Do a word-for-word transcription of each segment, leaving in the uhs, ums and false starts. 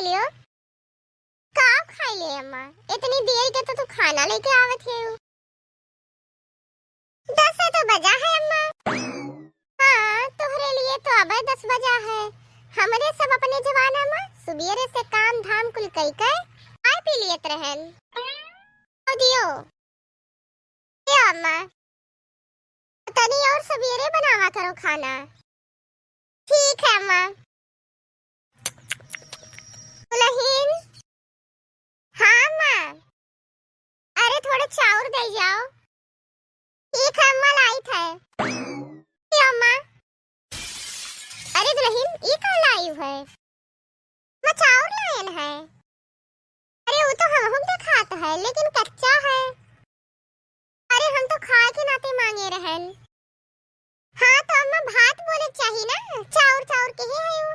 लियो। का खाई ले अम्मा? इतनी देर के तो तू खाना लेके आवत है। दस तो बजा है अम्मा। हाँ, तोहरे लिए तो अबे दस बजा है। हमरे सब अपने जमाना में सुबेरे से काम धाम कुल कई के चाय पी लेत रहन। ओ दियो। ए अम्मा, तनी और सबेरे बनावा करो खाना। ठीक है अम्मा। दुलहिन। हाँ अम्मा। अरे थोड़े चाउर दे जाओ। ठीक है अम्मा, लाइत है। ए अम्मा। अरे दुलहिन, ई का लाइव है? अम्मा चाउर लायन है। अरे वो तो हमहू के खात है, लेकिन कच्चा है। अरे हम तो खाए के नाते मांगे रहन। हाँ तो अम्मा भात बोले चाही ना, चाउर चाउर के ही है वो।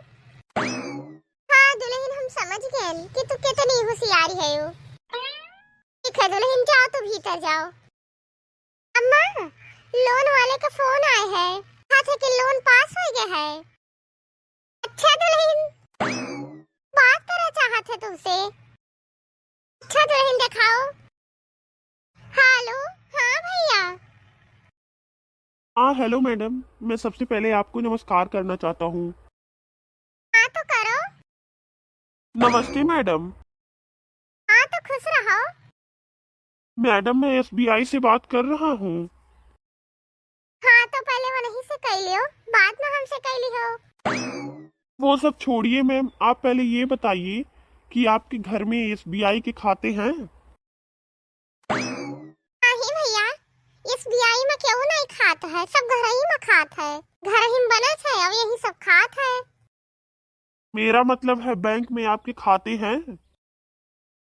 हाँ दुलहिन, हम समझ गए कि तू कितनी होशियारी है वो। ठीक है दुलहिन, जाओ तो भीतर जाओ। अम्मा, लोन वाले का फोन आए है, कहा थे कि लोन पास हो गया है। अच्छा दुलहिन, बात करा चाहत है तुमसे। अच्छा दुलहिन देखाओ। हेलो, हाँ भैया। हाँ, हेलो मैडम, मैं सबसे पहले आपको नमस्कार करना चाहता हूँ। हाँ तो करो। नमस्ते मैडम। हाँ तो खुश रहो। मैडम, मैं एसबीआई से बात कर रहा हूँ। हाँ तो पहले वो नहीं से कह लियो, बाद में हमसे कह लियो। वो सब छोड़िए मैम, आप पहले ये बताइए कि आपके घर में एसबीआई के खाते हैं? नहीं भैया, एसबीआई में केहू नहीं खात है, सब घर ही में खात है। घर ही में बने छे, अब यही सब खात है। मेरा मतलब है बैंक में आपके खाते हैं?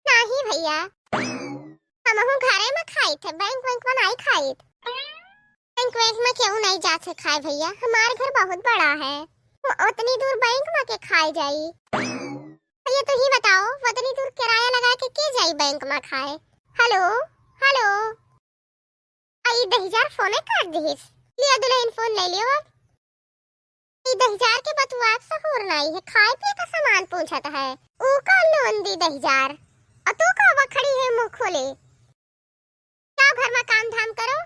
नहीं भैया, हमहू घरे में खाइत है, बैंक वैंक में नहीं खाइत। बैंक वैंक में केहू नहीं जात है खाए भैया, हमार घर बहुत बड़ा है, वो उतनी दूर बैंक में के खाए जाई? भैया तू ही बताओ, उतनी दूर किराया लगा के के जाई बैंक में खाए? Hello, hello. आ, ई दहिजार फोने काट दिहिस। लिया दुलहिन, फोन ले लियो अब। ई दहिजार के बतुआ अब सहूर नाई है, खाए पिए का सामान पूछत है। ऊ का लोन दी दहिजार? आ तू का बखड़ी है मुंह खोले? जाओ घर में काम धाम करो।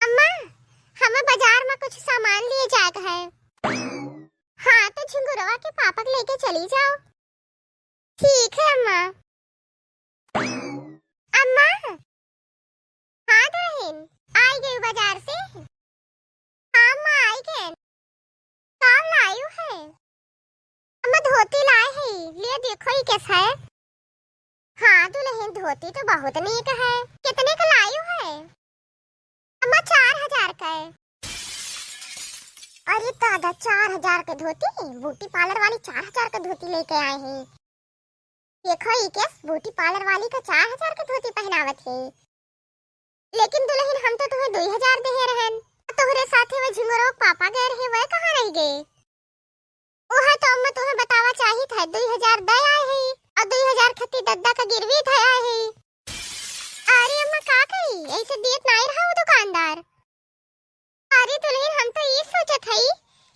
अम्मा, हमें बाजार में कुछ सामान लिए जाए के है। हाँ, तो झिंगुरवा के पापा के लेके चली जाओ। ठीक है अम्मा। अम्मा, हाँ दुलहिन, आई गई बाजार से। हाँ अम्मा, आई गए। का लायू है? अम्मा धोती लाए है, लिए देखो ही कैसा है। हाँ दुलहिन, धोती तो बहुत नीक है। कितने का लायू है? अम्मा, चार हजार का है। अरे दादा, चार हजार के धोती? ब्यूटी पार्लर वाली चार हजार का धोती लेके आए हैं। देखो, ई केस ब्यूटी पार्लर वाली का चार हजार का धोती पहनावत है। लेकिन दुलहिन, हम तो तुम्हें दुई हजार देहे रहन। तोहरे साथे वो झिंगुरो पापा गए रहे, वह कहाँ रह गए? ओह तो अम्मा तुम्हें बतावा चाहित है, दुई हजार दे आए है और दुई हजार खत्ती दद्दा का गिरवी धे आए है। अरे अम्मा का करी, ऐसे देत नाई रहा वो दुकानदार। अरे दुलहिन, हम तो ई सोचत हई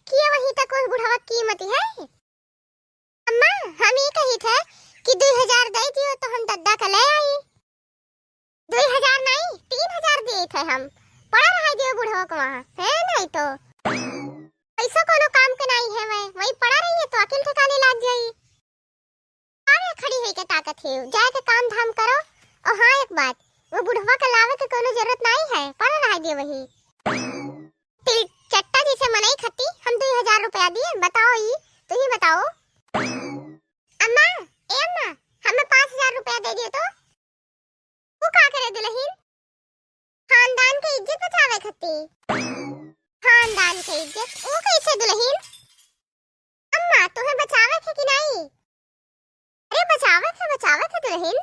कि ये वहीं तक उस बुढ़वा की कीमत है। अम्मा, हम ई कहित है कि दुई हजार दे दियो तो हम दद्दा का ले आई। दुई हजार नाई, तीन हजार देत है हम। पड़ा रहा दियो बुढ़वा को वहाँ, है नहीं तो। ऐसा कोनो काम के नाई है वह, वहीं पड़ा रही है तो अकिल ठिकाने लाग जाई। अरे खड़ी होई के ताकत है, जाए के काम धाम करो। और हाँ एक बात, वो बुढ़वा के लावे के कोनो जरूरत नाई है, पड़ा रहा दियो वही। तिल चट्टा जैसे मनई खत्ती, हम दुई हजार रुपया दिए, बताओ ई, तू ही बताओ। अम्मा, ए अम्मा, हमें पाँच हजार रुपया दे दियो तो। वो का करे दुलहिन? खानदान के इज्जत बचावे खत्ती। खानदान के इज्जत? वो कैसे दुलहिन? अम्मा, तुम्हें बचावे थे कि नहीं? अरे बचावे थे, बचावे थे दुलहिन।